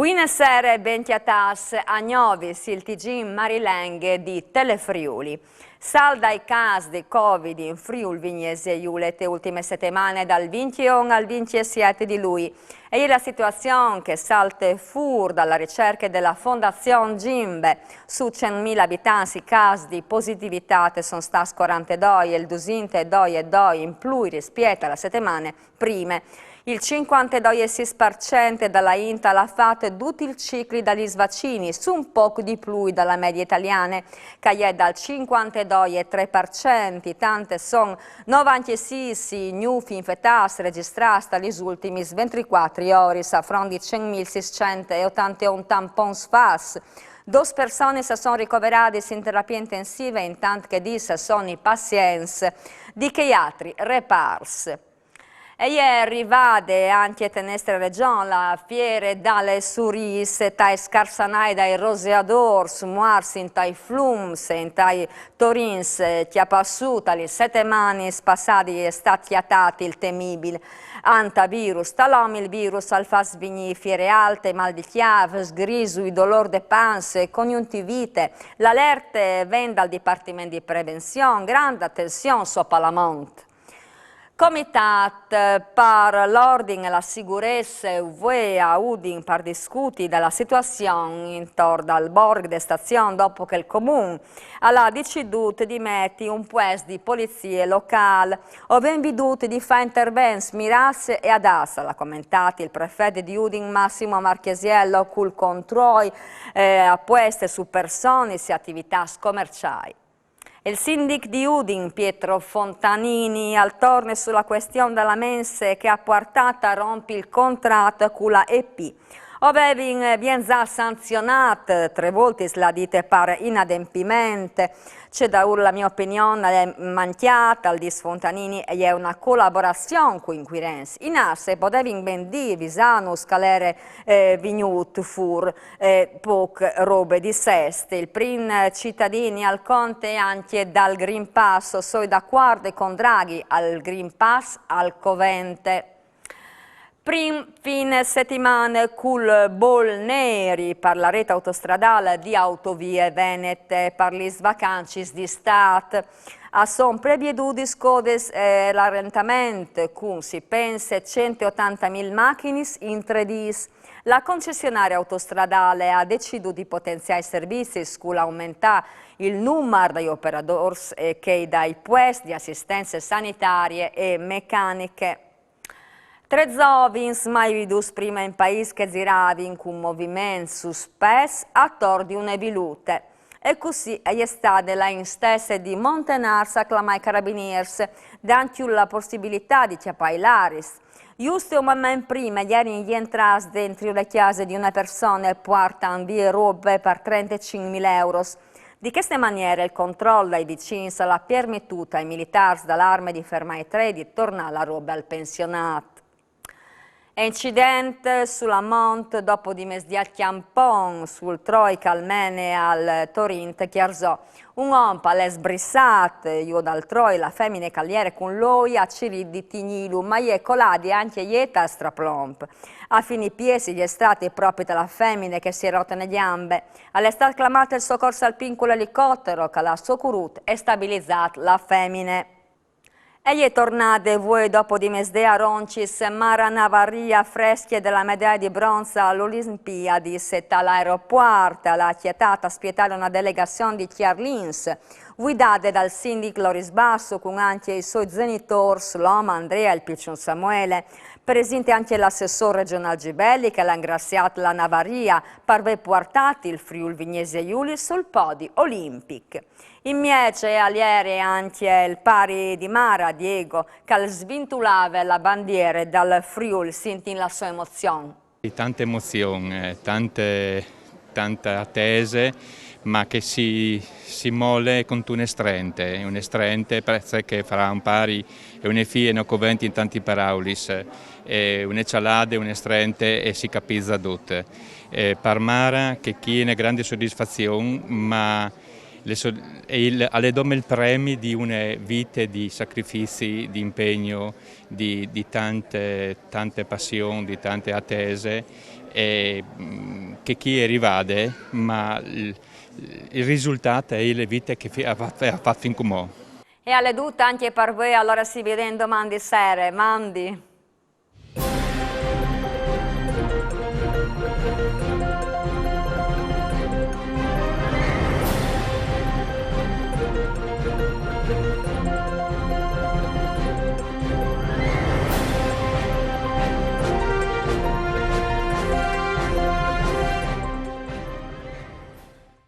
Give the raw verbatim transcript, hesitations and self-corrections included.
Fine sere ben cjatâts a Gnovis, il Tigin marilenghe di Telefriuli. Salt dai câs di Covid in Friûl Vignesie Jule te ultime setemane dal vincjeun al vincjesiet di Lui. E je la situazion che e salte fûr da la ricerche de la Fondazion Gimbe. Su cent mil abitants i câs di positivitât a son stâts cuarantedoi e il dusinte doi e doi in plui rispiet a la setemane prime. Il cincuantedoi e sîs par cent da la int al à fat dut il cicli da lis vacinis, un pôc di plui da la medie italiane, che e je dal cincuantedoi e trê par cent. Intant a son novantisîs i gnûfs infetâts registrâts da lis ultimis venticuatri oris, a front di cent mil sîs cent e otanteun tampons fats. Dôs personis a son ricoveradis in terapie intensive, intant che dîs a son i pazients di chei altris repârs. E je rivade ancje te nestre regjon la fiere dai surîs, tai scarsanâi dai roseadôrs, muarts intai flums, intai torins, eh, cjapâts sù. Lis setemanis passâts e je stât cjatât il temibil antavirus. Tal om il virus al fâs vignî fiere alte, mâl di cjâf, sgrisui, dolôr de panze, conjuntivite. La alerte e ven dal Dipartiment di Prevenzion, grande atenzion sot pal mont. Comitât par l'ordin e la sigurece al vuê a Udin par discuti da la situazion intor dal borc de Stazion, dopo che il Comun al à decidût di meti un puest di polizie locâl. O vin vidût di fâ intervents mirâts e adats, al à comentât il prefet di Udin Massimo Marchesiello, cul controi, eh, a puest su personis e ativitâts comerciâi. Il sindic di Udin, Pietro Fontanini, al torne su la cuestion da la mense che e à puartât a rompi il contrat cu la E P. O vevin, eh, bien za sanzionât trê voltis, al à dite, par inadempiment. Ce daûr la mê opinion al è mancjât, al dîs Fontanini, e je una colaborazion cui incuirents. I nastris a podevin ben dî, visânus che al jere, eh, vignût fûr, eh, pôc robe di sest. Il prin citadin al conte ancje dal Green Pass, o soi dacuarde cun Draghi, il Green Pass al covente. Prin fin setimane cul bol neri par la rêt autostradâl di Autovie Venete, par lis vacancis di Istât. A son previedudis codes, eh, ralentament, cun, si pense, cent e otantemil machinis in trê dîs. La concessionarie autostradâl e à decidût di potenziâ i servizis cul aumentâ il numar dai operadôrs e chei dai puescj di assistence sanitarie e mecaniche. Trê zovins mai vidûts prime in paîs che ziravin cun moviments suspets ator di une vilute. E cussì e je stade la int stesse di Montenars a clamâ i carabinîrs, dantju la pussibilitât di cjapâ i laris. Juste un moment prime a jerin jentrâts dentri la cjase di une persone puartant vie robe par trentacinc mil euros. Di cheste maniere il control dai vicins al à permetût ai militârs da la arme di fermâ i trê e di tornâ la robe al pensionât. Incident su la mont dopo di mesdì a Cjampon, sul troi che al mene al torint Cjarzò. Un om al è sbrissât jù dal troi, la femine che al jere cun lui e à cirît di tignîlu, ma e je colade ancje jê tal straplomp. A finî piês e je stade propit la femine che si è rote une gjambe. Al è stât clamât il socors alpin cul elicotero che al à socurût e stabilizât la femine. E je tornade vuê dopo di mesdì a Roncis Mara Navarria, frescje de la medaie di bronç a lis Olimpiadis. Tal aeropuart e à cjatât a spietâle une delegazion di cjarlins, vuidade dal sindic Loris Basso, cun ancje i siei gjenitôrs, l'om Andrea e il piçul Samuele. Presinte ancje l'assessôr regjonâl Gibelli, che al à ringraziât la Navarria par vê puartât il Friûl Vignesie Julie sul podi olimpic. In mieç al jere ancje il pari di Mara, Diego, che al svintulave la bandiere dal Friûl, sintint la sô emozion. Tante emozion, eh, tante, tante atese, ma che si, si mole cuntune strente, une strente parcè che fra un pari e une fie no coventin tantis paraulis, eh, une cjalade, une strente e si capize dut. Eh, par Mara chê chi e je une grande sodisfazion, ma le so-, e il, al è dome il premi di une vite di sacrifizi, di impegn, di, di tante, tante passion, di tante atese, E mm, che chi è arrivate, ma il, il risultato è le vite che fi- ha fa- ha fatto fin comò. E al è dut ancje par vuê, alore si viodìn doman di sere, mandi.